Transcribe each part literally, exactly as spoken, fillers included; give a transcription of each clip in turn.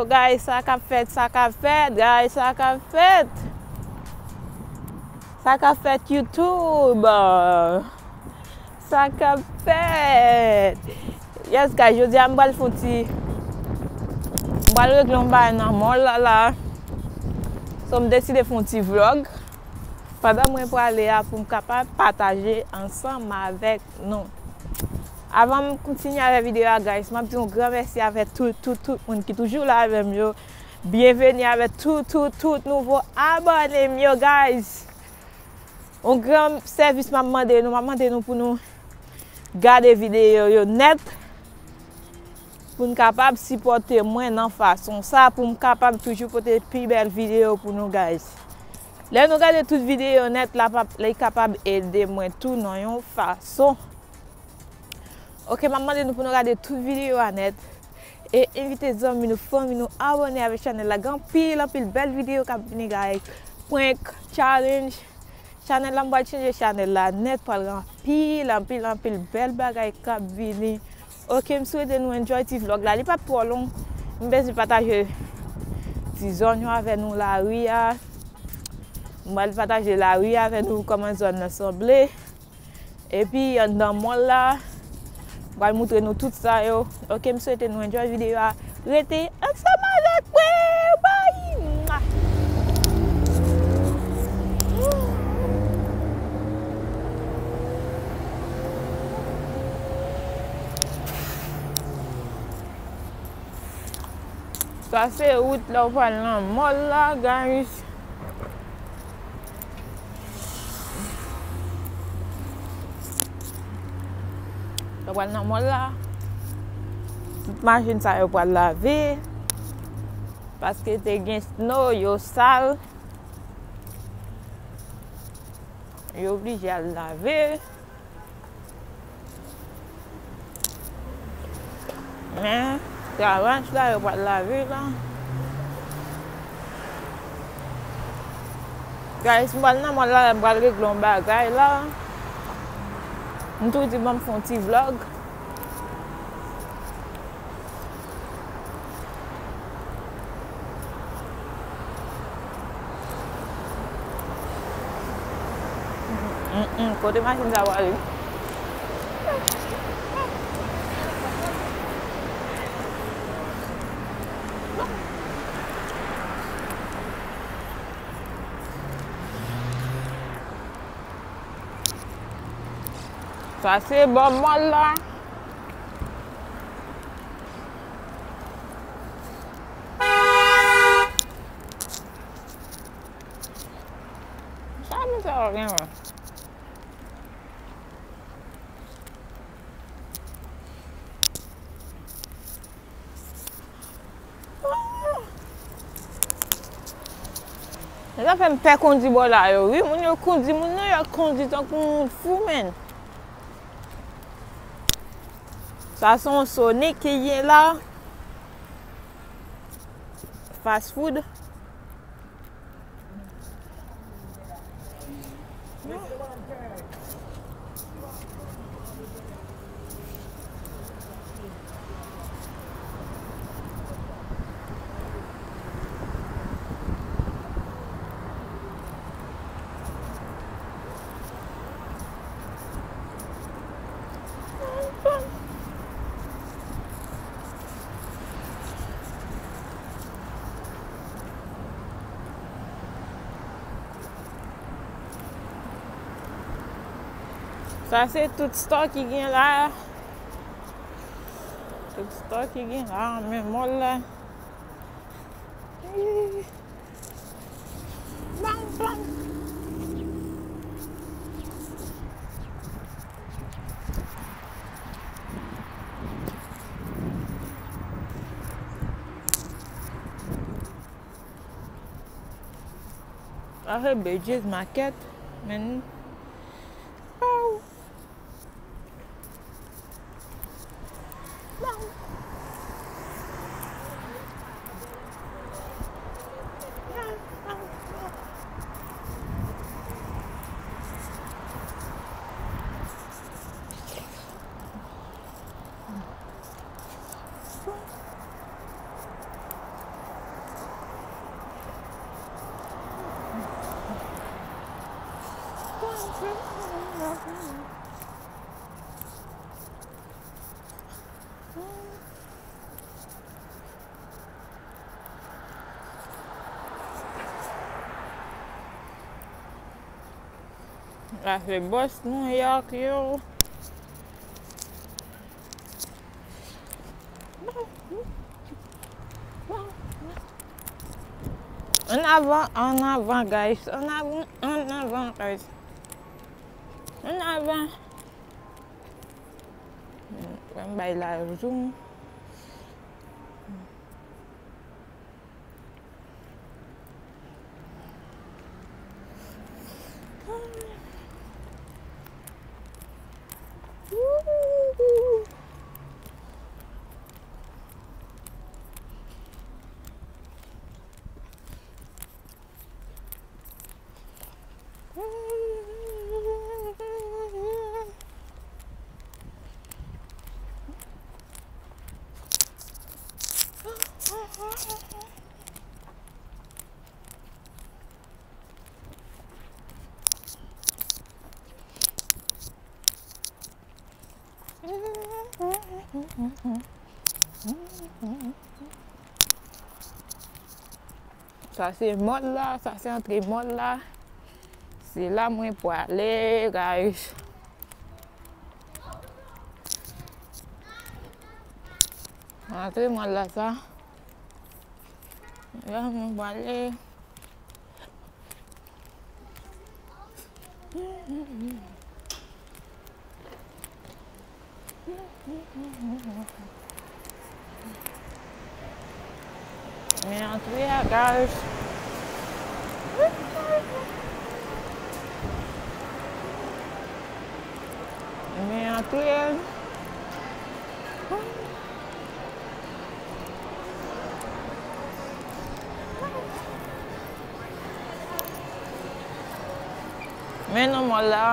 Guys, sa k ap fèt, sa k ap fèt, guys, sa k ap fèt. Sa k ap fèt YouTube. Sa k ap fèt. Yes, guys, jodi a m pral fè yon ti, m pral regle yon bagay nan mall la la. So, m deside fè yon ti vlog pandan mwen prale a pou m kapab pataje ansanm avèk nou. Avan m kontinye avèk videyo a, guys, m ap di yon gran mèsi avèk tout, tout, tout moun ki toujou la avè m yo. Byenveni avèk tout, tout, tout nouvo abòne m yo, guys. Yon gran sèvis m ap mande nou, m ap mande nou pou nou gade videyo yo nèt, pou n kapab sipòte mwen nan fason sa, pou m kapab toujou pote pi bèl videyo pou nou, guys. Lè nou gade tout videyo nèt, la p ap, li kapab ede mwen tou nan yon fason. Oke, m ap mande nou pou nou gade tout videyo a nèt. E envite zanmi nou, fanmi nou, abòne avèk chanèl la. Gen anpil, anpil bèl videyo k ap vini, guys. Prank, challenge. Chanèl la, m pral chanje chanèl la nèt, pral gen anpil, anpil, anpil bèl bagay k ap vini. Oke, m swete nou enjoy ti vlog la. Li p ap twò long. M bezwen pataje ti zòn yo avè nou, lari a. M pral pataje lari a avè nou, kòman zòn nan sanble. Epi anndan mall la, m pral moutre nou tout sa yo. Oke, m swete nou enjoy videyo a. Rete ansanm avèk mwen. Bye! Mwa! Sa se wout lè w pral nan mall la, guys. Yo pral nan mall la. Tout machin sa yo pral lave. Paske te gen snow, yo sal. Yo oblije al lave. Men, garaj la, yo pral lave la. Guys, m pral nan mall la, m pral regle yon bagay la. M tou di, ban m fè yon ti vlog. Mm, mm, kote machin sa prale? Sa se bò mall la. Sa moun sa yo gen la? Sa fè m pè kondi bò la yo, wi. Moun yo kondi, moun New York kondi tankou moun fou, menn. Sa se yon Sonic ki gen la. Fast food. Sa se tout store ki gen la. Tout store ki gen la, men mall la. Bang, bang. Sa se Bridges Market, men. Pow! La se bòs New York yo. An avan, an avan, guys. An avan, an avan, guys. An avan. Mwen bay la zoom. Sa se mòl la, sa se antre mòl la. Se la mwen pwale, guys. Antre mòl la sa. La mwen pwale. Men antre a, guys. Men antre. Men nan mòl la.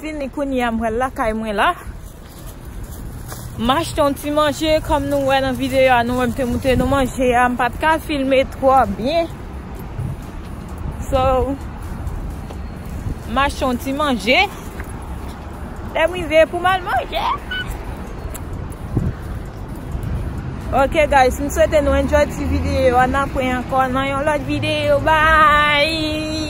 Vini kounye a, m pral lakay mwen la. M achte yon ti manje, kòm nou wè nan videyo a, nou wè m te montre nou manje a, m pa t ka filme twò byen. So, m achte yon ti manje. Lè m rive pou m al manje. Ok guys, m swete nou enjoy ti videyo a, n a pran ankò nan yon lòt videyo. Bye!